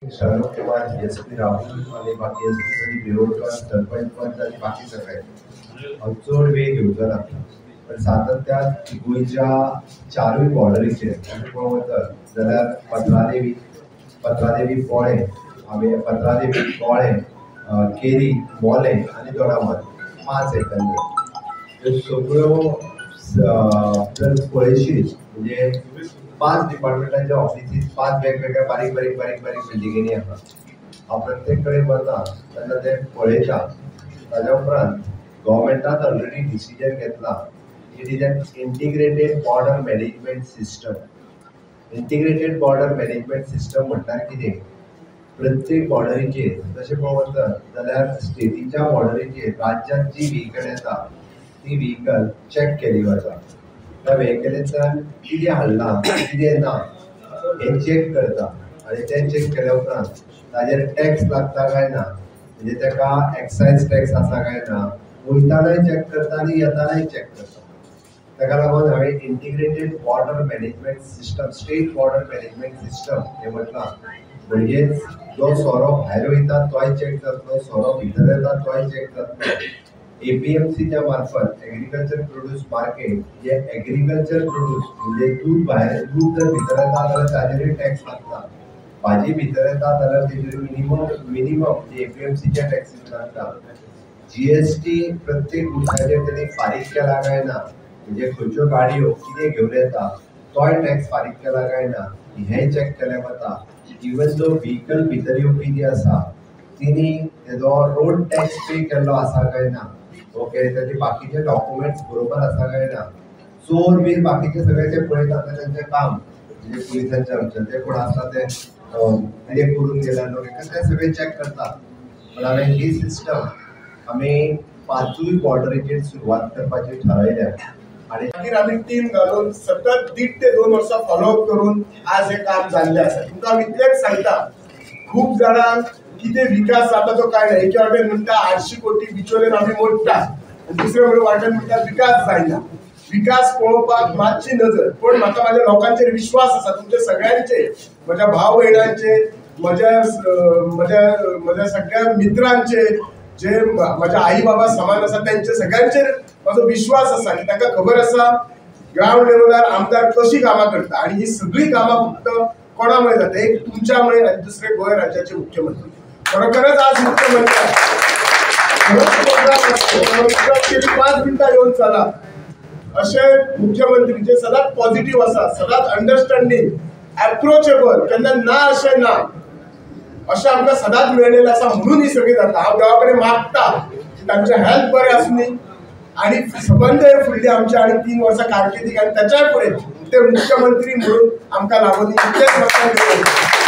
शरणो Kumar, S P Rahul आनी बाकी S P Pradeep येवकर, sarpanch पंच आनी बाकी सगळे. हांव चड वेळ घेवचो ना, पण सातत्यान गोंयच्या चारूय बॉर्डरीचेर आमी पळोवंक वचत जाल्यार पत्रादेवी, पत्रादेवी पोळें, आमी पत्रादेवी पोळें, केरी, मोलें आनी दोडामार्ग 5 हेक्टर ह्यो सगळ्यो जर पळयशीत म्हणजे 5 डिपार्टमेंटांच्या ऑफिसीत 5 वेगवेगळ्या बारीक बारीक बारीक बारीक बिल्डिंगेनी आसा. हांव प्रत्येक कडेन वता तेन्ना ते पळयता. ताज्या उपरांत गव्हर्मेंटान ऑलरेडी डिसिजन घेतला. It is an integrated border management system. Integrated border management system म्हटल्यार कितें, प्रत्येक बॉर्डरीचेर जशें पळोवंक वचत जाल्यार स्टेटीच्या बॉर्डरीचेर राज्यांत जी व्हेकल येता ती व्हेकल चॅक केली वता. त्या व्हेकलींतल्यान कितें हाडलां कितें ना हें चॅक करता आनी तें चॅक केल्या उपरांत ताजेर टॅक्स लागता काय ना, म्हणजे ताका एक्सायज टॅक्स आसा काय ना, वयतानाय चॅक करता आनी येतानाय चॅक करता. ताका लागून हांवें integrated border management system, state border management system हें म्हटलां. म्हणजेच जो सोरो भायर वयता तोय चॅक जातलो, सोरो भितर येता तोय चॅक जातलो. एपीएमसीच्या मार्फत एग्रीकल्चर प्रोड्यूस मार्केट, जे एग्रीकल्चर प्रोड्यूस म्हणजे दूध भायर, दूध जर भितर येता जाल्यार ताजेरूय टॅक्स लागता, भाजी भितर येता जाल्यार तेजेर मिनिमम एपीएमसीच्या टॅक्सीस लागता. जीएसटी प्रत्येक गुड्साचेर तेणी फारीक केला काय ना, म्हणजे खंयच्यो गाडयो कितें घेवन येता तोय टॅक्स फारीक केला काय ना हें चॅक केलें वता. इवन जो व्हेकल भितर येवपी जी आसा तिणी तेजो रोड टॅक्स पे केल्लो आसा काय ना, ओके, ताजे बाकीचे डॉक्युमेंट्स बरोबर आसा काय ना, चोर बीर बाकीचे सगळे ते पळयतात तेंचें काम, म्हणजे पुलिसांचे आमचे ते कोण आसा ते कितें करून गेला लोक ते सगळे चॅक करतात. पण हांवें ही सिस्टम आमी 5 बॉर्डरीचेर सुरवात करपाची थारायल्या. आनी मागीर आमी टीम घालून सतत 1.5 ते 2 वर्सां फॉलोअप करून आज हें काम जाल्लें आसा. तुमकां हांव इतलेंच सांगता, खूब जाणांक कितें विकास जाता तो काय ना. एके वाटेन म्हणटा 800 कोटी बिचोलेन आमी मोडटा आनी दुसरे वाटेन म्हणटा विकास जायना. विकास पळोवपाक मातशी नजर, पण म्हाका म्हाज्या लोकांचेर विश्वास आसा, तुमच्या सगळ्यांचेर, म्हज्या भाव भयणांचेर, म्हज्या म्हज्या म्हज्या सगळ्या मित्रांचेर, जे म्हज्या आई बाबा समान आसा तेंचे सगळ्यांचेर म्हाजो विश्वास आसा की तांकां खबर आसा ग्रावंड लेवलार आमदार कशी कामां करता. आनी ही सगळीं कामां फक्त कोणा मुळे जाता, एक तुमच्या मुळे आनी दुसरे गोंय राज्याचे मुख्यमंत्री. खरोखरच आज मुख्यमंत्री 5 मिनटां येवन चला अशे मुख्यमंत्री जे सदांच पॉझिटिव्ह आसा, सदांच अंडरस्टँडींग, एप्रोचेबल, केन्ना ना अशें ना, अशें आमकां सदांच मेळ्ळेलें आसा. म्हणून ही सगळी जाता. हांव देवा कडेन मागता की तांचें हेल्थ बरें आसूं आनी सबंद हे फुडली आमच्या आनी 3 वर्सां कारकिर्दीक आनी ताच्याय फुडें ते मुख्यमंत्री म्हणून आमकां लागून इतलेंच म्हाका.